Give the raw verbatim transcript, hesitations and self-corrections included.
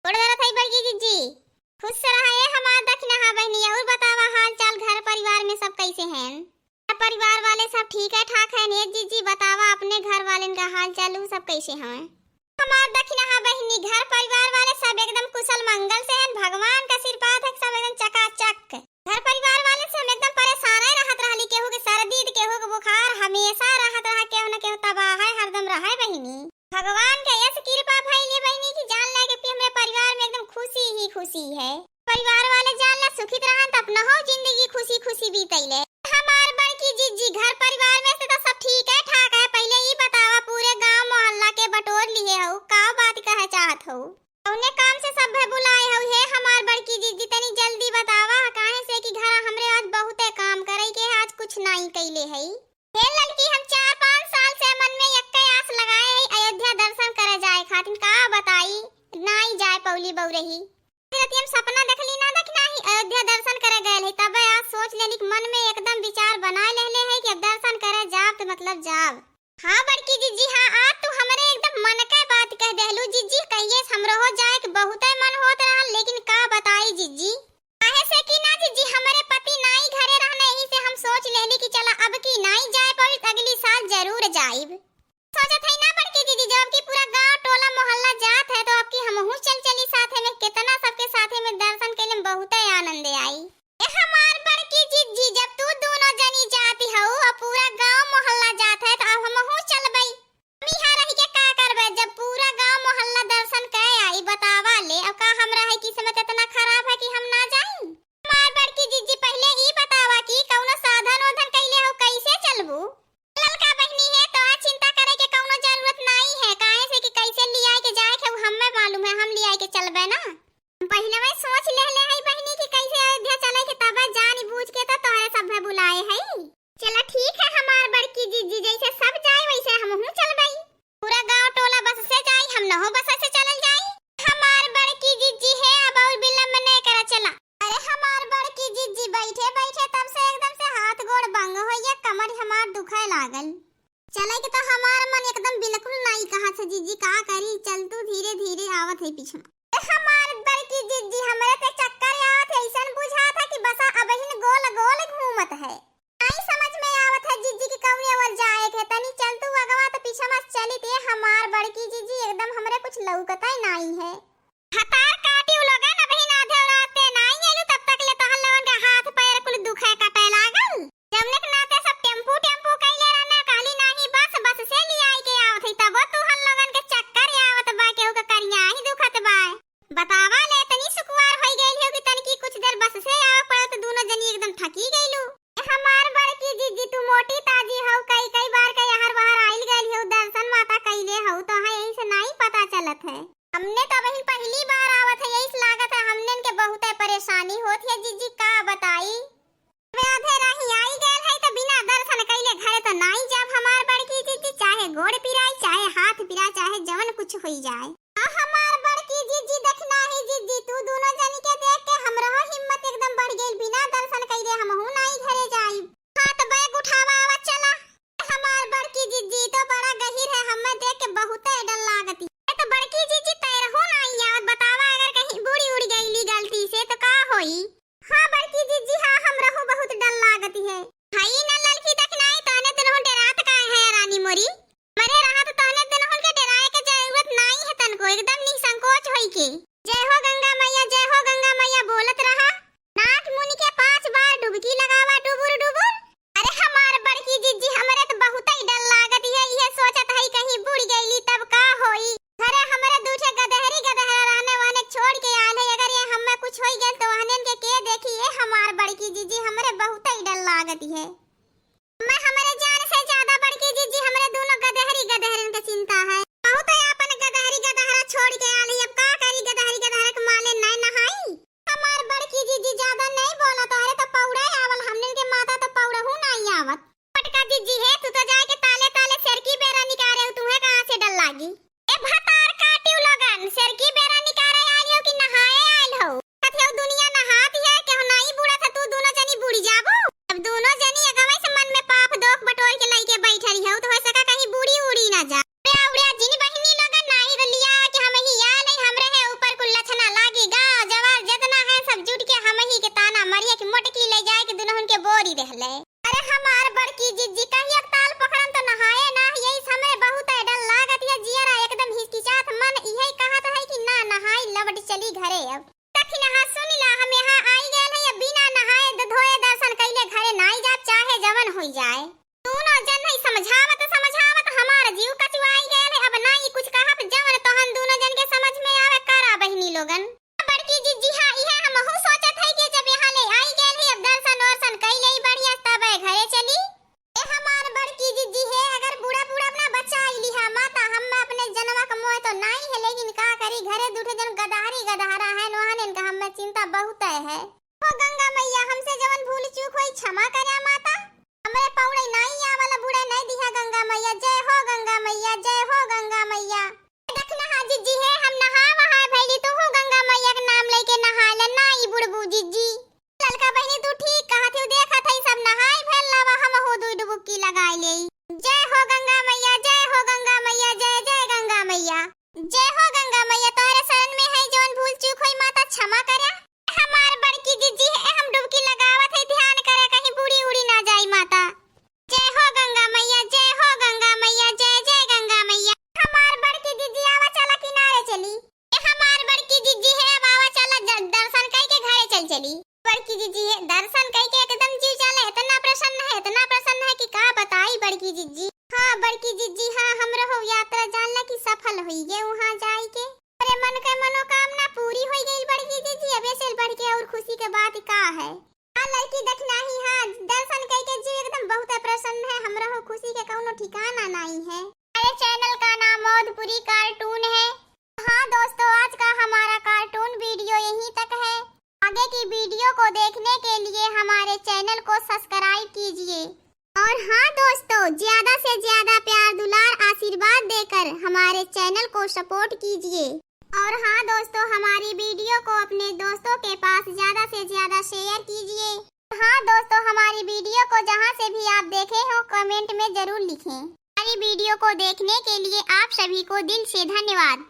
गोड़ धरत हई बड़की जिज्जी। खुश रहा ए हमार दखिनहा बहिनी। अउर बतावा हाल चाल, घर परिवार में सब कैसे हैं? घर परिवार वाले सब ठीक है ठाक हैं? ए जिज्जी बतावा अपने घर वालेन का हाल चाल, उ सब कैसे हैं? हमार दखिनहा बहिनी, घर परिवार वाले सब एकदम कुशल मंगल से हैं। भगवान का आशीर्वाद है, सब एकदम चकाचक। घर परिवार वाले से हम एकदम परेशान रहत रहली, केहू के सर्दी त केहू के बुखार, हमेशा रहत रहा केहू न केहू तबाह है, हरदम रहे बहिनी। भगवान के ऐस कृपा भइल ए बहिनी कि जान ले के हमरे परिवार में एकदम खुशी ही खुशी है। परिवार वाले जान ले सुखित रहन त अपनहू जिंदगी खुशी खुशी बीतैले। हमार बड़की जिज्जी, घर परिवार में से तो सब ठीक है ठाक है। पहिले ई बतावा, पूरे गांव मोहल्ला के बटोर लिहे हऊ, का बात कहे चाहत हऊ? कौने काम से सभे बुलाए हऊ हे हमार बड़की जिज्जी? तनी जल्दी बतावा, काहे से कि घर हमरे आज बहुते काम करे के है, आज कुछ नाई कैले हई। हे ललकी, हम चार पाँच साल से मन में एक्के आस लगाए हई अयोध्या दर्शन करे जाए खातिर, का बताई, नाई जाए पौली बउरही। रतिया में सपना देखली ना, दखिनहा ही अयोध्या दर्शन करे गए हई, तबे आज सोच लेली कि मन में एकदम विचार बनाए लेले हई कि अब दर्शन करे जाब त मतलब जाब। हाँ बड़की जिज्जी, हाँ, आज तू हमरे एकदम मन के बात कह देहलू जिज्जी। कहिए से हमरो हो जाए के बहुते मन होत रहल, लेकिन का बताई जिज्जी, काहे से कि ना जिज्जी, हमरे पति नाई घरे रहने, यही से हम सोच लेली कि चला अब की नाई जाए पाई, अगली साल जरूर जाइब। सोचत हई ना बड़की जिज्जी, जब की पूरा गांव टोला मोहल्ला जात है तो अब की हमहू चल चली साथे में, कितना सबके साथे में दर्शन कैले में बहुते आनंद आई। ए हमार बड़की जिज्जी, जब तू दोनों जनी जाती हऊ और पूरा गांव मोहल्ला जात है, तो अब हमहू चलबई। हम यहाँ रह के का करबे, जब पूरा गांव मोहल्ला दर्शन कै आई? बतावा ले, अब का हमरा है किस्मत इतना खराब है कि हम ना जाई? हमार बड़की जिज्जी, पहिले ई बतावा कि कौनो साधन ओधन कैले हो, कैसे चलबू? ललका बहिनी है, तो चिंता करे के कौनो जरूरत नाई है, काहे से कि कैसे लियाए के जाए के, उ हमें मालूम है, हम लियाए के चलबे ना। पहिले वही सोच लेहले हई बहिनी कि कैसे अयोध्या चले के, तबे जान बूझ के तो तोहरे सभे बुलाए हई। चला ठीक है हमार बड़की जिज्जी, जैसे सब जाए वैसे हमहू चलबई। पूरा गांव टोला बस से जाई, हमनहू बस से चलल जाई। हमार बड़की जिज्जी है, अब और विलंब न करा, चला। अरे हमार बड़की जिज्जी, बैठे बैठे तब से एकदम से हाथ गोड़ बंग होइए, कमर हमार दुखे लागल। चले के तो हमार मन एकदम बिल्कुल नाई कहा से जिज्जी, का करी, चल तू धीरे धीरे आवत है पीछे। ए हमार बड़की जिज्जी, हमरे ते चक्कर आवत है, ऐसन बुझात है कि बसा अबहिन गोल गोल घूमत है। नाई समझ में आवत है जिज्जी कि कौने ओर जाए के, तनी चल तू अगवा त पीछे मत चली ते हमार बड़की जिज्जी, एकदम हमरे कुछ लौकत ही नाई है। हतार काटी उ लोगन अबहिन आधे राते नाई आइलू, तब तक ले तोहन लोगन के हाथ पैर कुल दुखे कटे लागल। जमने के नाते सब टेम्पू टेम्पू कइले रहने, कहली नाही बस, बस से लियाई के आवत है, तबो तोहन लोगन के चक्कर आवत बा, केहू के करिया ही दुखत बा। बतावा ले, तनी सुकुवार होई गइल हो कि तनकी कुछ देर बस से आवे पड़त, दोनों जनी एकदम थकी गइलू। ए हमार बड़की जिज्जी, तू मोटी ताजी हो, कई कई बार के यहाँ वहाँ आइल गइल हो, दर्शन माता कइले हो, तो है यही से नाई पता चलत है। हमने तो वही पहली बार आवत है, यही से लागत है हमने के बहुत परेशानी होत है जिज्जी, का बताई। आधे राही आई गयल है तो बिना दर्शन कइले घरे तो नाई जाब हमार बड़की जिज्जी, चाहे गोड़ पिराई, चाहे हाथ पिराई, चाहे जवन कुछ होई जाए। आ हमार बड़की जिज्जी देखना ही जिज्जी, तू दोनों जनी के देख के हमरो हिम्मत एकदम बढ़ गइल, बिना दर्शन कइले हमहू नाई घरे जाइब। हाँ तो बैग उठावा, आवा चला। हमार बड़की जिज्जी तो बड़ा गहिर है, हमें देख के बहुते डर लागती। ए तो बड़की जिज्जी तैरहू नाई आवत, बतावा अगर कहीं बूड़ी उड़ गइली गलती से तो का होई? हाँ बड़की जिज्जी, हाँ हमरहू बहुत डर लागती है। हई न ललकी देखनाई, तहने दुनहु डेरात काहे है रानी मोरी? मरे रहा तो तहने दुनहु के डेराए के जरूरत नाई है तनको, एकदम निसंकोच होई के। जय हो गंगा मैया, जय हो गंगा मैया बोलत रहा। नाथ मुनि के पाँच बार डुबकी लगावा डुबुर डुबुर। अरे हमार बड़की जिज्जी, हमरे तो बहुत ही डर लागत है, ये सोचत है कहीं बुड़ गईली तब का होई। घरे हमरे दू ठे गदहरी गदहरा रहने वहने छोड़ के आल है, अगर ये हमें कुछ होई गइल तो वहनेन के के देखी? ये हमार बड़की जिज्जी, हमरे बहुत ही डर लागत है। मैं हमरे जान से ज्यादा बड़की जिज्जी हमरे दोनों गदहरी गदहरन के चिंता है। बहुत ही आपन गदहरी गदहरा छोड़ के आल है, अब का करी गदहरी गदहरा के जाए के दुनहुन के बोरी देहले। अरे हमार बड़की जिज्जी, कहिया ताल पोखरन तो नहाए ना, यही समय बहुत है डर लागत है, जियरा एकदम हिचकिचात, मन इहे कहत है कि ना नहाई, लवट चली घरे अब। तखिन हाँ सुन ला, हम यहाँ आई गए हैं, अब बिना नहाए द-, धोए दर्शन कैले घरे नाई जा, चाहे जवन होई जाए। दोनों जन है समझावत समझावत हमार जीव कचुआई गए है, अब नाई कुछ कहब, जवन तोहन दोनों जन के समझ में आवे करा बहिनी लोगन। बड़की जिज्जी, हाँ, इहे हमहू सोचत है कि जब यहाँ ले आई गए है, अब दर्शन वर्शन कई लेई बढ़िया, तब घरे चली। ए हमार बड़की जिज्जी है, अगर बूढ़ा बूढ़ा अपना बचाई लिहा माता, हम अपने जनवा क मोह तो नाई है, लेकिन का करी, घरे दूठे जन गदहरी गदहरा है, नोहन इनका हमें चिंता बहुत है। हो गंगा मैया, हमसे जवन भूल चूक होई, क्षमा करा माता। हमरे पौड़े नाई आवला बूढ़ा नाई दिहा गंगा मैया, जय हो गंगा मैया, जय हो गंगा मैया। देखना हा जिज्जी है, हम नहा वहा भैली, तू हूँ गंगा मैया के नाम लेके नहा ले, नाई बुड़बू जिज्जी। ललका बहिनी तू ठीक कहत हऊ, देखत हई सब नहाई भैल, लावा हमहू दुई डुबुक्की लगाई लेई। जय हो गंगा मैया, जय हो गंगा मैया, जय जय गंगा मैया। जय हो गंगा मैया, तोहरे शरण में है, जवन भूल चूक होई माता क्षमा करा। हमार बड़की जिज्जी है, हम डुबकी लगावत है, ध्यान करा कहीं बूड़ी उड़ी ना जाई माता। जय हो गंगा मैया, जय हो गंगा मैया, जय जय गंगा मैया। हमार बड़की जिज्जी आवा चला किनारे चली। ए हमार बड़की जिज्जी है, अब आवा चला ज-, दर्शन कई के घरे चल चली। बड़की जिज्जी है, दर्शन कई के एकदम जीव जाला, इतना प्रसन्न है, इतना प्रसन्न है कि का बताई बड़की जिज्जी। हाँ बड़की जिज्जी, हाँ हमरो हो यात्रा जानला कि सफल होई गे वहाँ जाई के। अरे मन के मनोकामना पूरी होई गई बड़की जिज्जी, अब ऐसे बढ़ के और खुशी के बात का है। हाँ लड़की देखना ही, हाँ दर्शन कई के जीव एकदम बहुत प्रसन्न है, हमरा हो खुशी के कौनो ठिकाना नहीं है। हमारे चैनल का नाम मोदपुरी कार्टून है। हाँ दोस्तों, आज का हमारा कार्टून वीडियो यहीं तक है। आगे की वीडियो को देखने के लिए हमारे चैनल को सब्सक्राइब कीजिए। और हाँ दोस्तों, ज्यादा से ज्यादा प्यार, दुलार, आशीर्वाद देकर हमारे चैनल को सपोर्ट कीजिए। और हाँ दोस्तों, हमारी वीडियो को अपने दोस्तों के पास ज्यादा से ज्यादा शेयर कीजिए। हाँ दोस्तों, हमारी वीडियो को जहाँ से भी आप देखे हो, कमेंट में जरूर लिखें। हमारी वीडियो को देखने के लिए आप सभी को दिल से धन्यवाद।